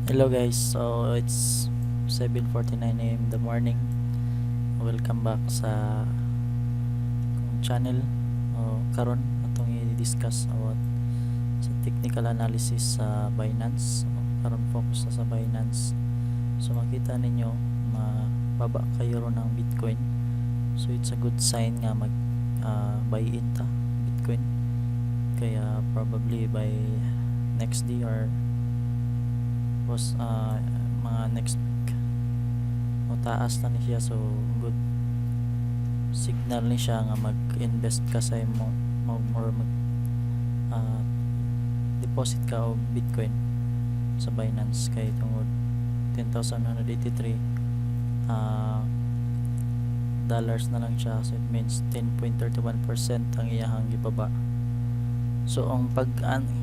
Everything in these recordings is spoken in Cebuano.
Hello guys, so it's 7:49 a.m. in the morning. Welcome back sa akong channel. O, karon atong i-discuss about sa technical analysis sa Binance. So, karon focus na sa Binance. So makita ninyo, mababa kayo ron ng Bitcoin. So it's a good sign nga mag buy in ta Bitcoin. Kaya probably by next day or was mga next week o taas na ni siya, so good signal ni siya nga mag-invest ka sa imo more mag deposit ka og Bitcoin sa Binance kay tungod 10,183 dollars na lang siya, so it means 10.31% ang iyahang gibaba. So ang pag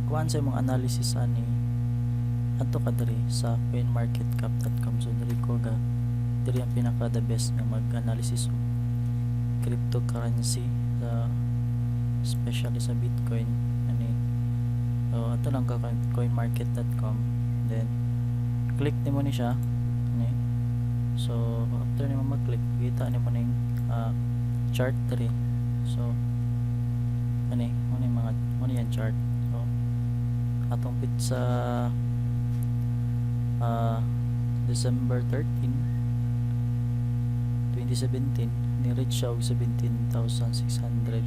kuan sa imong analysis ani, adto ka diri sa coinmarketcap.com. So diri ko ga diri ang pinaka the best nga mag-analysis og cryptocurrency sa, especially sa Bitcoin ani. So ato lang ka coinmarket.com, then click nimo ni siya ani. So after nimo mag-click, kita nimo ning chart diri. So ani mo ni mga mo ni ang chart. So atong sa December 13, 2017, ni-reach siya og 17,600.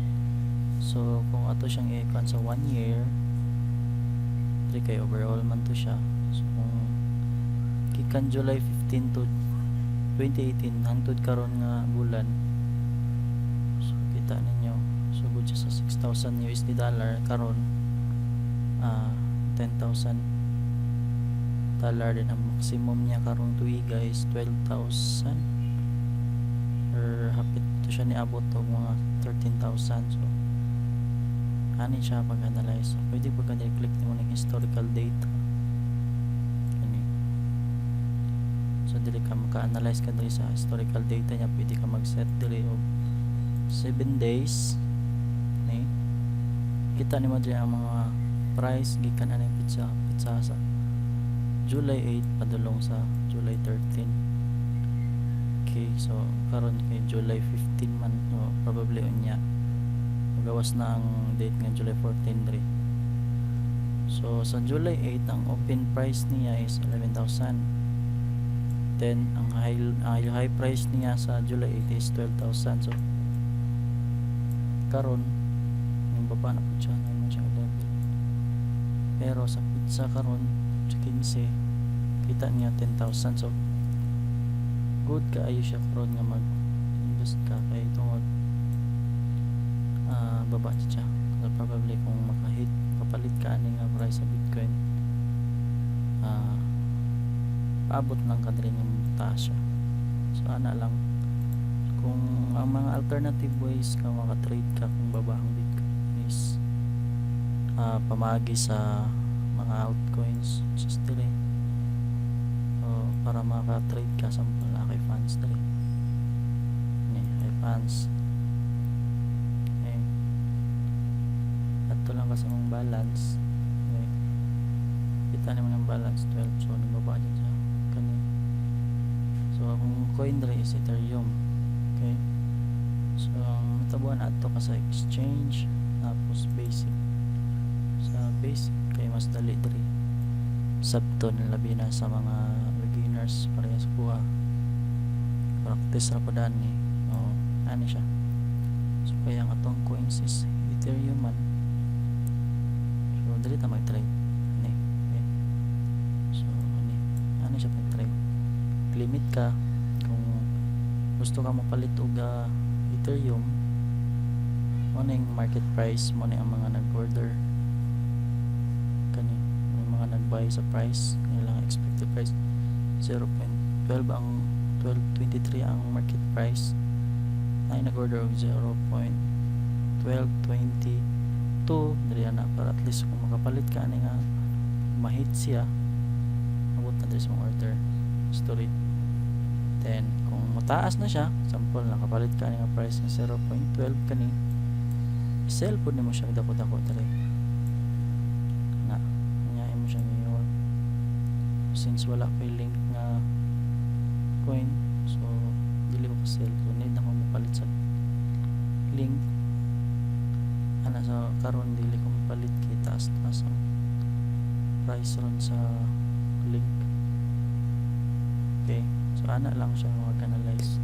So kung ato siyang i-kuan sa 1 year diri kay overall man to siya. So kung gikan July 15 to 2018 hangtod karon nga bulan, so kita ninyo sugod siya sa 6,000 USD dollar, karon 10,000 dollar din. Ang maximum niya karong tuiga is 12,000 or hapit to siya niabot og mga 13,000. So ani siya pag-analyze. So, pwede pag click nimo ng historical data ani. So dili ka maka-analyze ka diri sa historical data niya. Pwede ka mag-set diri og 7 days ni. Kita nimo diri ang mga price gikan aning petsa sa July 8 padulong sa July 13. Okay, so karon kay July 15 man, so probably unya magawas na ang date nga July 14 diri. So sa July 8, ang open price niya is 11,000. Then ang high price niya sa July 8 is 12,000. So karon yung baba na po siya, na siya 11, pero sa petsa karon sa 15, kita niya 10,000. So good kaayo siya karon nga mag invest ka kay tungod baba siya. So probably kung makahit, makapalit ka ani nga price sa Bitcoin, paabot lang ka diri nga taas siya. So ana lang. Kung ang mga alternative ways ka maka-trade ka kung baba ang Bitcoin is pamaagi sa mga altcoins, just diri. So para maka-trade ka, sample na kay funds diri ni, kay funds, okay. Adto lang kasi mong balance, okay. Kita naman ang balance 12. So nababa dyan sa kani. So akong coin diri is Ethereum, okay. So ang natabuan, adto ka sa exchange, tapos basic. Sa basic kay mas dali diri sabton, labi na sa mga beginners parehas ko. Practice ra ko dani. Oh, ani siya. So kaya ang atong coins is Ethereum man. So dili ta mag-trade ani, okay. So ani ani siya pag-trade. Limit ka kung gusto ka mopalit og Ethereum mo na yung market price mo na ang mga nag-order kani, may mga nag-buy sa price nilang expected price 0.12. Ang 12.23 ang market price ay nag-order og 0.1222 diri na, para at least kung makapalit ka ani nga mahit siya, abot na diri sa mong order story. Then kung mataas na siya, sample nakapalit ka ani nga price nga 0.12 kani, sell pud nimo siya dako-dako diri na. Nya imo siyang i-hold. Since wala ko'y Link nga coin, so dili ko ka-sell. So need ako mopalit sa Link ana. Sa karon dili ko mopalit kay taas taas ang price ron sa Link. Okay, so ana lang siya mag-analyze.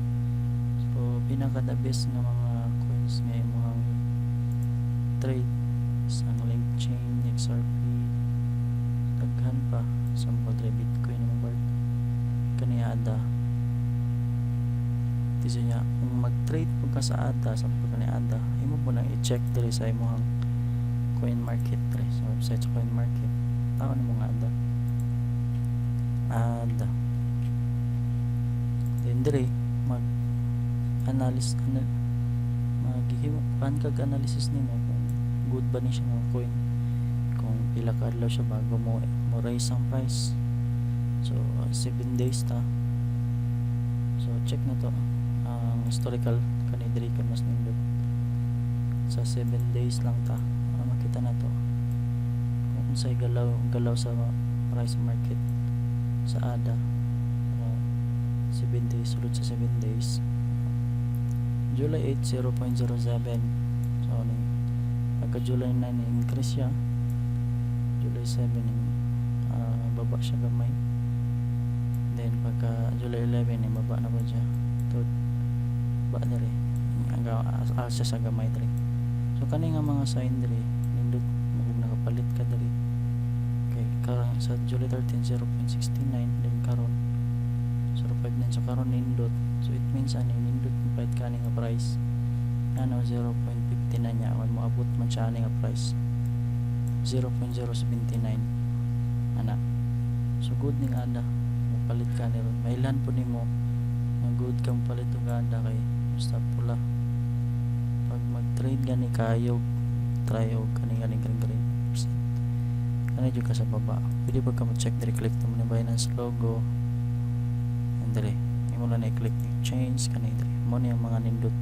So pinaka the best nga mga coins nga imong trade is ang Link Chain, XRP, daghan pa. Sample dre, Bitcoin mo bar kani ADA. Dito niya, kung mag-trade po ka sa ADA, sample kani ADA, imo po nang i-check diri sa imong coin market, diri sa website sa coin market. Tao nimo nga ADA, ADA, then diri mag analysis ana, maghimo kan kag analysis nimo kung good ba ni siya nga coin, kung pila ka adlaw siya bago mo mo raise ang price. So 7 days ta. So check na to ang historical kani diri kan mas nindot sa 7 days lang ta. Makita na to kung unsay galaw galaw sa price market sa ADA. 7 days, sulod sa 7 days, July 8, 0.07. So ni pagka July 9, increase siya. July 7, baba siya gamay. Then pagka July 11, eh, baba na po siya to ba diri ang siya sa gamay diri. So kani nga mga sign diri nindot mo kung nakapalit ka diri kay karon sa July 13, 0.69, then karon 0.59. So karon nindot. So it means ani nindot mo palit ka ani nga price ano, 0.59 niya kung moabot man siya ani nga price, 0.079 ana. So good ning ADA, mopalit ka ni ron. Mailan po nimo nga good kang palit og ADA kay basta pula. Pag mag-trade gani kayo, try og kani kani green green percent kani jud ka sa baba. Pwede ba ka mo check diri? Click mo ni Binance logo and diri imo lang na i-click exchange kani diri mo ni ang mga nindot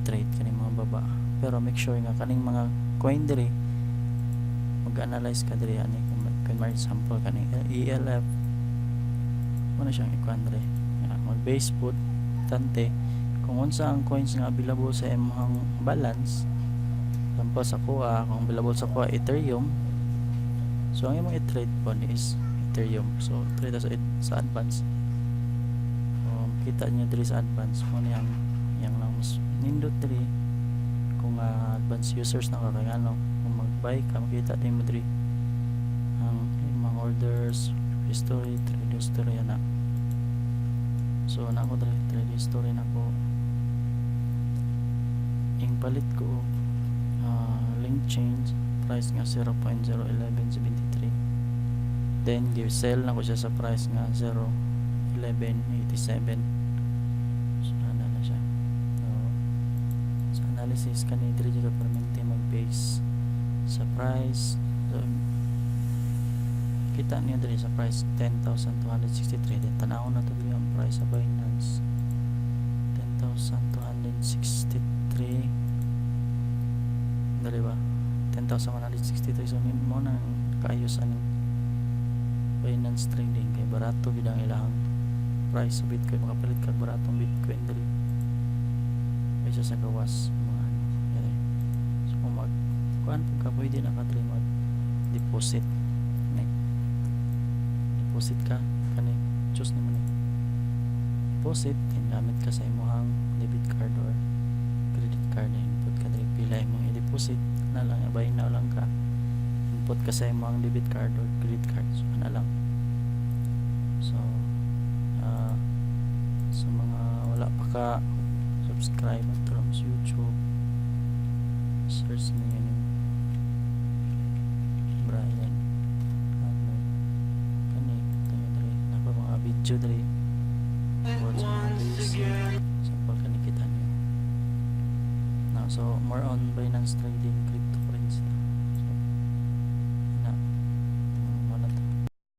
i-trade kani mga baba. Pero make sure nga kaning mga coin diri, mag-analyze ka diri ani. Kung coin market, sample kani ELF mo na siyang ikuan diri, mag-base pud tante kung unsa ang coins nga available sa imong balance. Sample sa kuha, kung available sa kuha Ethereum, so ang imong i-trade po is Ethereum. So trade sa advance. So kita niyo diri sa advance mo ni ang yang lang mas nindot diri kung advance users na ka kay ano, kung mag-buy ka, makita din mo diri ang imong orders history, trade history ana. So na ako diri, trade history na ko ing palit ko og Link Chain, price nga 0.01173, then give sell na ko siya sa price nga 0.1187. So ana na siya. So sa analysis kani diri ka permente mag base sa price. So kita niyo diri sa price 10,263. Then tan-aw na to diri ang price sa Binance, 10,263 dali ba? 10,163. So mo na kaayos aning Binance trading kay barato gid ang ilahang price sa Bitcoin. Makapalit kag baratong Bitcoin diri kaysa sa gawas mga ano diri. So kung mag kuan pud ka, pwede na ka diri mag deposit ni. Deposit ka kani, choose nimo ni deposit, then gamit ka sa imong debit card or credit card. Input ka diri pila imong i-deposit na lang, buy now lang ka, input ka sa imong debit card or credit card. So ana lang. So sa mga wala pa ka subscribe at lang sa YouTube, search niyo yung Brian ano kani tayo diri na pa mga video diri about sa mga basic. Sample kani, kita niyo na. So more on Binance trading.